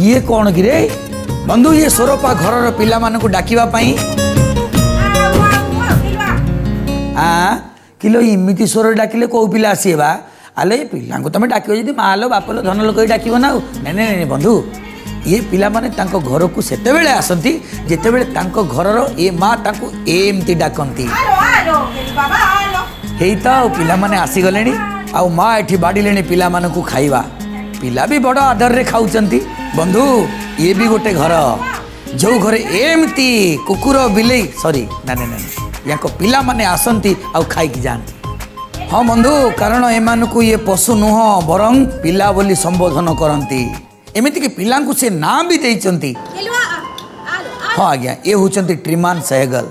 ଇଏ କ'ଣ କିରେ ବନ୍ଧୁ? ଇଏ ସ୍ୱରପା ଘରର ପିଲାମାନଙ୍କୁ ଡାକିବା ପାଇଁ। ଆ କିଲୋ, ଏମିତି ସ୍ୱରରେ ଡାକିଲେ କୋଉ ପିଲା ଆସିବେ ବା? ଆଲେ, ଏ ପିଲାଙ୍କୁ ତମେ ଡାକିବ ଯଦି ମା ଲୋ, ବାପ ଲୋ, ଧନ ଲୋ କହି ଡାକିବ ନା ଆଉ। ନାଇଁ ନାଇଁ ନାଇଁ ବନ୍ଧୁ, ଇଏ ପିଲାମାନେ ତାଙ୍କ ଘରକୁ ସେତେବେଳେ ଆସନ୍ତି ଯେତେବେଳେ ତାଙ୍କ ଘରର ଏ ମା ତାଙ୍କୁ ଏମିତି ଡାକନ୍ତି। ହେଇ ତ ଆଉ ପିଲାମାନେ ଆସିଗଲେଣି ଆଉ ମା ଏଠି ବାଡ଼ିଲେଣି ପିଲାମାନଙ୍କୁ ଖାଇବା। ପିଲା ବି ବଡ଼ ଆଦରରେ ଖାଉଛନ୍ତି। ବନ୍ଧୁ, ଇଏ ବି ଗୋଟେ ଘର, ଯୋଉ ଘରେ ଏମିତି କୁକୁର ବିଲେଇ, ସରି, ନା ନା ନା, ୟାଙ୍କ ପିଲାମାନେ ଆସନ୍ତି ଆଉ ଖାଇକି ଯାଆନ୍ତି। ହଁ ବନ୍ଧୁ, କାରଣ ଏମାନଙ୍କୁ ଇଏ ପଶୁ ନୁହଁ ବରଂ ପିଲା ବୋଲି ସମ୍ବୋଧନ କରନ୍ତି। ଏମିତିକି ପିଲାଙ୍କୁ ସେ ନାଁ ବି ଦେଇଛନ୍ତି। ହଁ ଆଜ୍ଞା, ଏ ହେଉଛନ୍ତି ଟ୍ରିମାନ ସେହଗଲ।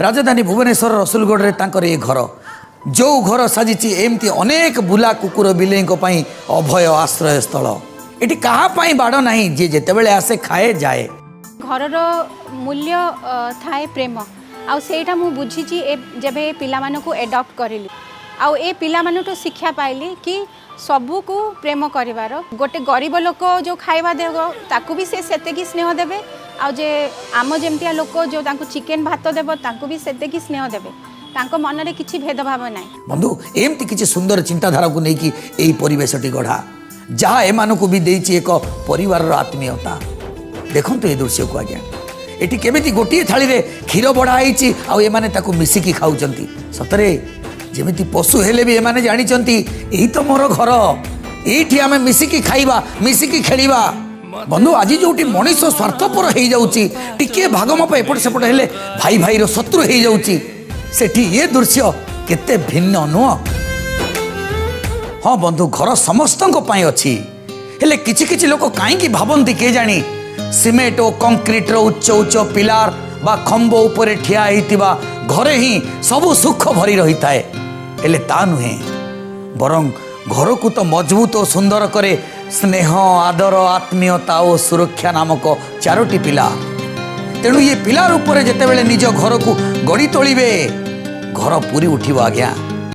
ରାଜଧାନୀ ଭୁବନେଶ୍ୱର ରସୁଲଗଡ଼ରେ ତାଙ୍କର ଏ ଘର, ଯୋଉ ଘର ସାଜିଛି ଏମିତି ଅନେକ ବୁଲା କୁକୁର ବିଲେଇଙ୍କ ପାଇଁ ଅଭୟ ଆଶ୍ରୟସ୍ଥଳ। ଏଠି କାହା ପାଇଁ ବାଡ଼ ନାହିଁ, ଯିଏ ଯେତେବେଳେ ଆସେ ଖାଏ ଯାଏ। ଘରର ମୂଲ୍ୟ ଥାଏ ପ୍ରେମ, ଆଉ ସେଇଟା ମୁଁ ବୁଝିଛି ଏ ଯେବେ ଏ ପିଲାମାନଙ୍କୁ ଏଡପ୍ଟ କରିଲି ଆଉ ଏ ପିଲାମାନଠୁ ଶିକ୍ଷା ପାଇଲି କି ସବୁକୁ ପ୍ରେମ କରିବାର। ଗୋଟେ ଗରିବ ଲୋକ ଯେଉଁ ଖାଇବା ଦେବ, ତାକୁ ବି ସେ ସେତିକି ସ୍ନେହ ଦେବେ, ଆଉ ଯେ ଆମ ଯେମିତିଆ ଲୋକ ଯେଉଁ ତାଙ୍କୁ ଚିକେନ୍ ଭାତ ଦେବ, ତାଙ୍କୁ ବି ସେତିକି ସ୍ନେହ ଦେବେ। ତାଙ୍କ ମନରେ କିଛି ଭେଦଭାବ ନାହିଁ। ବନ୍ଧୁ, ଏମିତି କିଛି ସୁନ୍ଦର ଚିନ୍ତାଧାରାକୁ ନେଇକି ଏଇ ପରିବେଶଟି ଗଢ଼ା, ଯାହା ଏମାନଙ୍କୁ ବି ଦେଇଛି ଏକ ପରିବାରର ଆତ୍ମୀୟତା। ଦେଖନ୍ତୁ ଏ ଦୃଶ୍ୟକୁ ଆଜ୍ଞା, ଏଠି କେମିତି ଗୋଟିଏ ଥାଳିରେ କ୍ଷୀର ବଢ଼ା ହେଇଛି ଆଉ ଏମାନେ ତାକୁ ମିଶିକି ଖାଉଛନ୍ତି। ସତରେ ଯେମିତି ପଶୁ ହେଲେ ବି ଏମାନେ ଜାଣିଛନ୍ତି, ଏଇ ତ ମୋର ଘର, ଏଇଠି ଆମେ ମିଶିକି ଖାଇବା, ମିଶିକି ଖେଳିବା। ବନ୍ଧୁ, ଆଜି ଯୋଉଠି ମଣିଷ ସ୍ୱାର୍ଥପର ହେଇଯାଉଛି, ଟିକିଏ ଭାଗମାପ ଏପଟ ସେପଟ ହେଲେ ଭାଇ ଭାଇର ଶତ୍ରୁ ହେଇଯାଉଛି, ସେଠି ଏ ଦୃଶ୍ୟ କେତେ ଭିନ୍ନ ନୁହଁ? ହଁ ବନ୍ଧୁ, ଘର ସମସ୍ତଙ୍କ ପାଇଁ ଅଛି। ହେଲେ କିଛି କିଛି ଲୋକ କାହିଁକି ଭାବନ୍ତି କେଜାଣି, ସିମେଣ୍ଟ ଓ କଂକ୍ରିଟର ଉଚ୍ଚ ଉଚ୍ଚ ପିଲାର ବା ଖମ୍ବ ଉପରେ ଠିଆ ହେଇଥିବା ଘରେ ହିଁ ସବୁ ସୁଖ ଭରି ରହିଥାଏ। ହେଲେ ତା ନୁହେଁ, ବରଂ ଘରକୁ ତ ମଜବୁତ ଓ ସୁନ୍ଦର କରେ ସ୍ନେହ, ଆଦର, ଆତ୍ମୀୟତା ଓ ସୁରକ୍ଷା ନାମକ ଚାରୋଟି ପିଲା। ତେଣୁ ଇଏ ପିଲା ରୂପରେ ଯେତେବେଳେ ନିଜ ଘରକୁ ଗଢ଼ି ତୋଳିବେ, ଘର ପୁରି ଉଠିବ ଆଜ୍ଞା।